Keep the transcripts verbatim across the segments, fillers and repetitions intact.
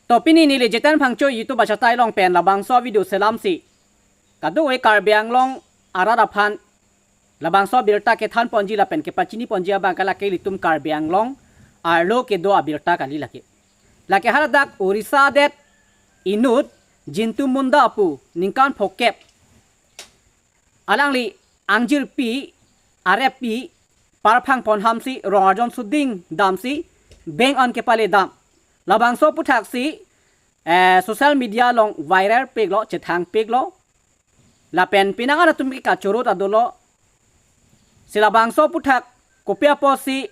To pini neli Jiten Phangcho YouTube achatai along pen labangso video selamsi kadokave Karbi Anglong arat aphan labangso abirta kethan ponji lapen kepachini ponji abang ke lake ilitum Karbi Anglong arlo kedo abirta kali lake. Lake haladak Orissa adet inut Jintu Munda pu ningkan phokep alangli angjirpi areppi parphang pon hamsi rong arjon suding damsi bank an kepale dam. Labangso aputhaksi eh, social media along viral piklo, chethang piklo. Lapen penang an atum ke kachoro ta dolo. Si labangso aputhak kopi apotsi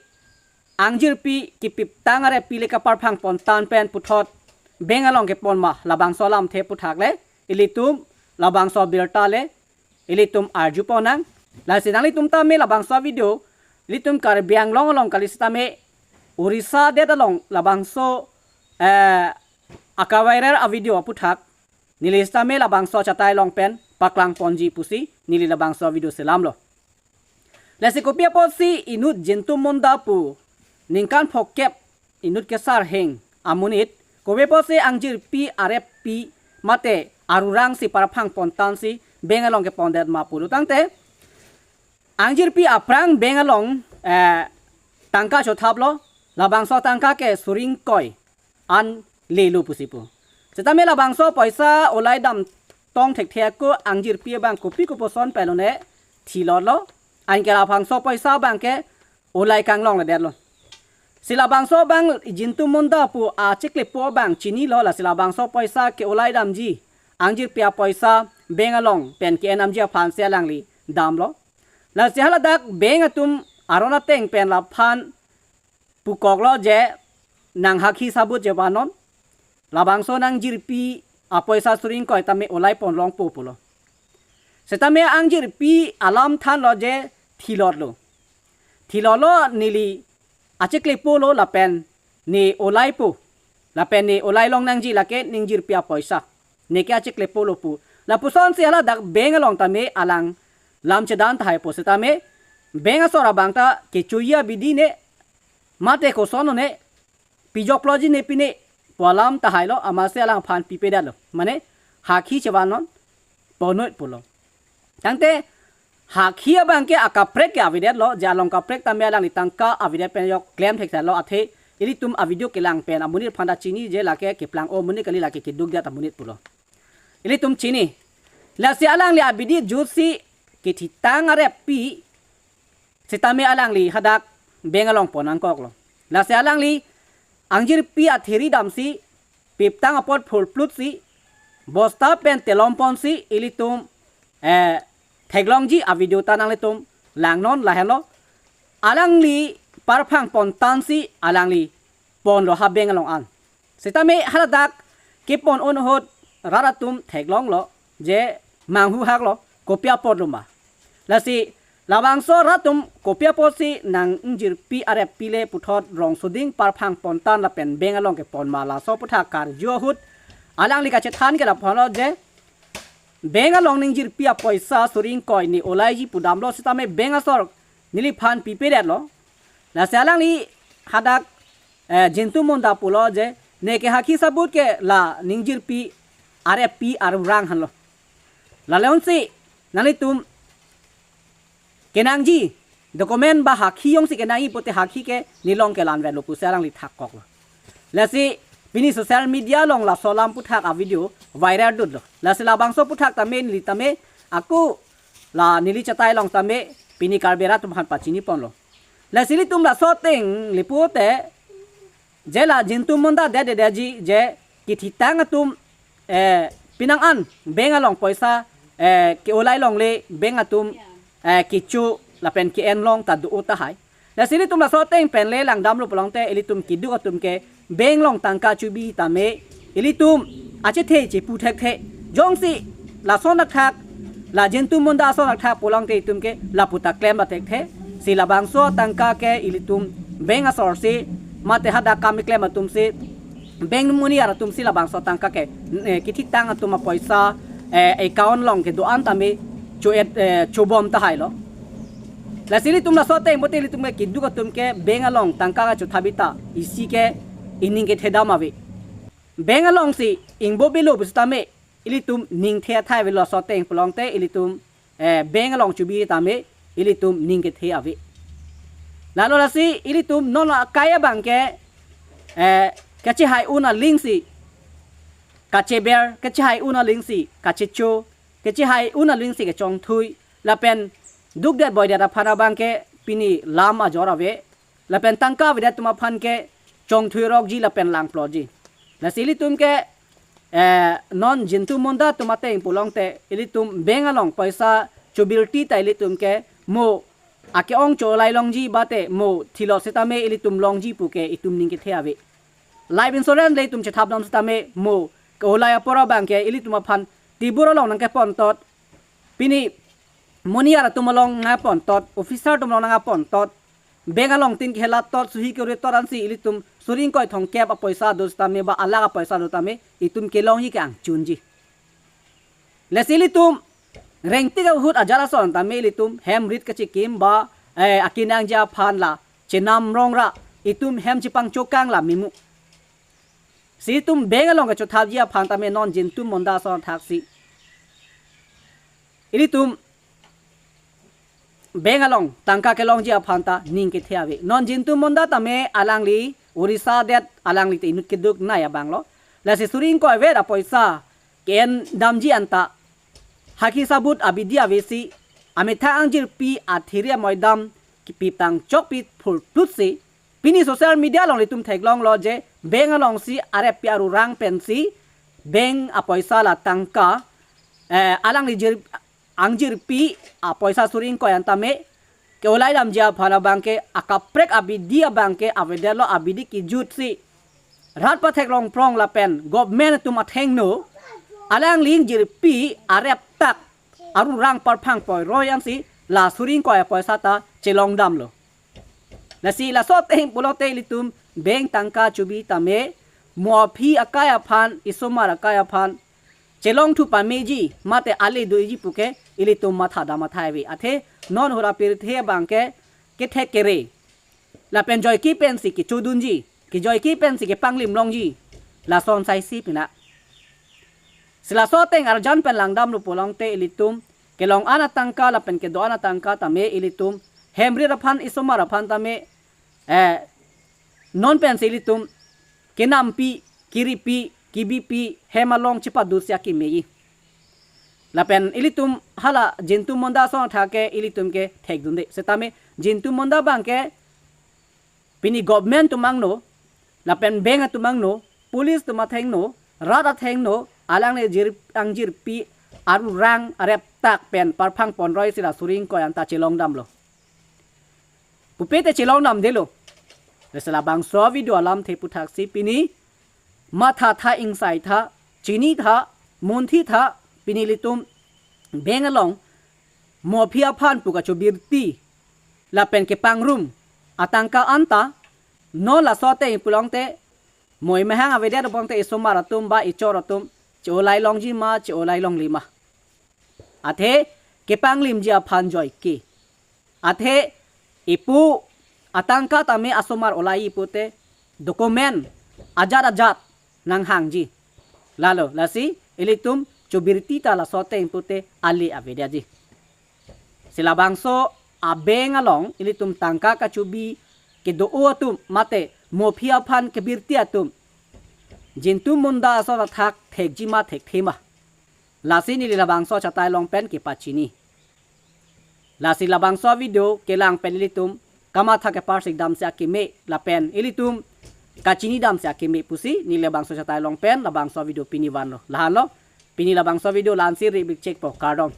angjirpi kepiptang areppi le kaparphang pontan pen puthot bank along kepon ma, labangso alamthe aputhak le ilitum labangso abirta le ilitum arju ponnang. Lasi nanglitum tame labangso video ilitum Karbi Anglong along kali sitame Orissa adet along labangso eh, akaviral avideo aputhak neli sitame labangso achatai along pen paklang ponji pusi neli labangso video selamlo. Lasi kopi apotsi inut Jintu Munda pu ningkan phokep inut kesar heng amonit, kopi apotsi angjirpi areppi mate arurangsi parphang pontansi bank along kepondet ma pulo tangte, angjirpi aphrang bank along eh, tangka chothaplo, labangso tangka ke suri ingkoi an lelo pusi pu. Sitame labangso poisa olai dam tong thekthe ako angjirpi abang kopi koposon pelone thilotlo. Anke labangso poisa abang ke olai kanglongledetlo. Si labangso abang Jintu Munda pu achiklepo abang chinilo, lasi labangso poisa ke olai damji angjirpi apoisa bank along pen ke-en damji aphansi alangli damlo. Lasi haladak bank atum aron ateng pen laphan pukoklo je nang hakhi sabut je vannon. Labangso nangjirpi apoisa suri ingkoi tame olai ponlongpo pulo. Sitame angjirpi alam thanlo je thilotlo. Thilotlo, neli achiklepolo lapen ne olaipo. Lapen ne olai long nangji lake ningjirpi apoisa. Neke achiklepolo pu. Lapusonsi haladak bank along tame alang lam chedan tahai po sitame bank asor abang ta kechoji abidi ne mate kosonlo ne pijokloji ne pine pu alam tahailo, amatsi alangphan pipedetlo. Mane hakhi chevannon, ponoi pulo. Tangte hakhi abang ke akaprek ke avedetlo, je along kaprek tame alangli tangka avedet pen ajok klem thekthelo, athe ilitum avideo kelang pen amonit aphan ta chini je lake keplang-o amonit kali, lake keduk det amonit pulo. Ilitum chini. Lasi alangli abidi jutsi kethitang areppi sitame alangli hadak bank along pon nangkoklo. Lasi alangli angjirpi athiri damsi piptang apot phurplutsi bosta pen telom ponsi ilitum eh, theklongji avideo ta nanglitum langnon lahenlo. Alangli parphang pontansi alangli ponlo ha bank along an. Sitame haladak kepon-un ahut rat atum theklonglo je manghuhaklo, kopi apotlo ma. Lasi labangso rat atum kopi apotsi nangjirpi areppi le puthot rong suding parphang pontan lapen bank along kepon ma, laso aputhak karju ahut alangli kachethan ke lapulo je bank along ningjirpi apoisa suri ingkoi ne olaiji pu damlo sitame bank asor neliphan pipedetlo. Lasi alangli hadak eh, Jintu Munda pulo je neke hakhi sabut ke la ningjirpi areppi arurang henlo. Lalonsi nanglitum kenangji document ba hakhi jongsi kenangji pute hakhi ke nelong kelanvetlo pusi alangli thakkoklo. Lasi pini social media along laso alam aputhak avideo viral dutlo. Lasi labangso aputhak tame neli tame ako la neli chatai along tame pini Karbi rat atum aphan pachini ponlo. Lasi ilitum laso ateng le pute je la Jintu Munda det det ji je kethitang atum eh, penang an bank along poisa eh, ke-olai longle bank atum eh, kecho lapen ke-en long ta do tahai. Lasi ilitum laso ateng pen le langdamlo pulote ilitum keduk atum ke bank along tangka chobi tame ilitum achethe chepu thekthe. Jongsi lason athak la Jintu Munda ason athak pulote itum ke lapu ta klem ba thekthe. Si labangso tangka ke ilitum bank asorsi mate hadak kam keklem atumsi bank monit arat atumsi labangso tangka ke eh, kethitang atum apoisa eh, account along kedo-an tame cho-et eh, chobom tahailo. Lasi ilitum laso ateng pute ilitum ke keduk atum ke bank along tangka ke chothabi ta isi ke ining kethedam ave. Bank alongsi ingbo bilo pusitame ilitum ning the athai avelo, laso ateng pulote ilitum eh, bank along chobi tame ilitum ning kethe ave. Lalo lasi ilitum non akai abangke eh, kachehai un alingsi kacheber, kachehai un alingsi kachecho, kachehai un alingsi kachongthui, lapen dukdet boidet aphan abangke pini lam ajor ave. Lapen tangka avedet atum aphan ke chongthui rokji lapen langplotji. Lasi ilitum ke eh, non Jintu Munda atum ateng pulote ilitum bank along poisa chobirti ta ilitum ke mo ake-ong cho-olai longji bate mo thilo sitame ilitum longji puke itum ning kethe ave. Life insurance le itum chethap dam sitame mo ke-olai apor abangke ilitum aphan tebur along nangkepon tot, pini monit atum along nangpon tot, officer atum along nangpon tot, bank along tin kehela tot, suhi kere tot ansi ilitum suri ingkoi thomkep apoisa do sitame ba alak apoisa do tame itum kelongji ke angchunji. Lasi ilitum rengtik ahut ajat ason tame ilitum hem rit kachikim ba eh, akinangji aphan la chenam rongra, itum hem chepangchokang la memu. Si itum bank along kachothapji aphan tame non Jintu Munda ason athaksi ilitum bank along tangka kelongji aphan ta ning kethe ave. Non Jintu Munda tame alangli Orissa adet, alangli te inut keduk nai abanglo. Lasi suri ingkoi vet apoisa ke-en damji anta haki sabut abidi avesi amethang angjirpi athiri amoidam kipitang chokpi phurtutsi pini social media along ilitum theklonglo je bank alongsi areppi arurang pensi bank apoisa la tangka eh, alangli jir angjirpi apoisa suri ingkoi an tame ke-olai damji aphan abangke akaprek abidi abangke avedetlo, abidi kejutsi rat pathek longprong lapen government atum athengno alangli ingjirpi arep tak arurang parphang poiroi ansi la suri ingkoi apoisa ta chelong damlo. Lasi laso ateng pulote ilitum bank tangka chobi tame mo aphi akai aphan, isomar akai aphan chelongthu pameji mate ale doji puke ilitum matha dam athai ave. Athe non hura pirthe abangke kethek kere lapen joike pensi kechodunji, kejoike pensi kepanglim longji, lason saisi pina. Si laso ateng arjan pen langdamlo pulote ilitum kelong an atangka lapen kedo an atangka tame ilitum hem rit aphan, isomar aphan tame eh, non pensi ilitum kenampi, kiripi, kibipi, hem along chepadutsi akimeji. Lapen ilitum hala Jintu Munda ason athak ke ilitum ke thekdunde. Sitame Jintu Munda abangke pini government atum angno, lapen bank atum angno, police atum athengno, rat athengno, alangli jir angjirpi arurang arep tak pen parphang ponroi si la suri ingkoi anta chelong damlo. Pupe te chelong damdelo. Lasi labangso video alamthe aputhaksi pini matha tha, ingsai tha, chini tha, munthi tha, pini ilitum bank along mo aphi aphan pu kachobirti lapen kepangrum atangka anta non laso ateng pulote mo imahang avedet pulote isomar atum ba ichor atum che-olai longji ma, che-olai longle ma. Athe kepanglimji aphan joike, athe ipu atangka tame asomar olai pute document ajat ajat nanghangji. Lalo lasi ilitum chobirti ta laso ateng pute ale avedetji. Si labangso a-bank along ilitum tangka kachobi kedo-o atum mate mo aphi aphan kebirti atum Jintu Munda ason athak thekji ma, thekthe ma, lasi neli labangso achatai along pen kepachini. Lasi labangso video kelang pen ilitum kamatha keparsik damsi akeme lapen ilitum kachini damsi akeme pusi neli labangso achatai along pen labangso video pini vanlo. Lahenlo, pini labangso video la-ansi ribik chekpo, kardom.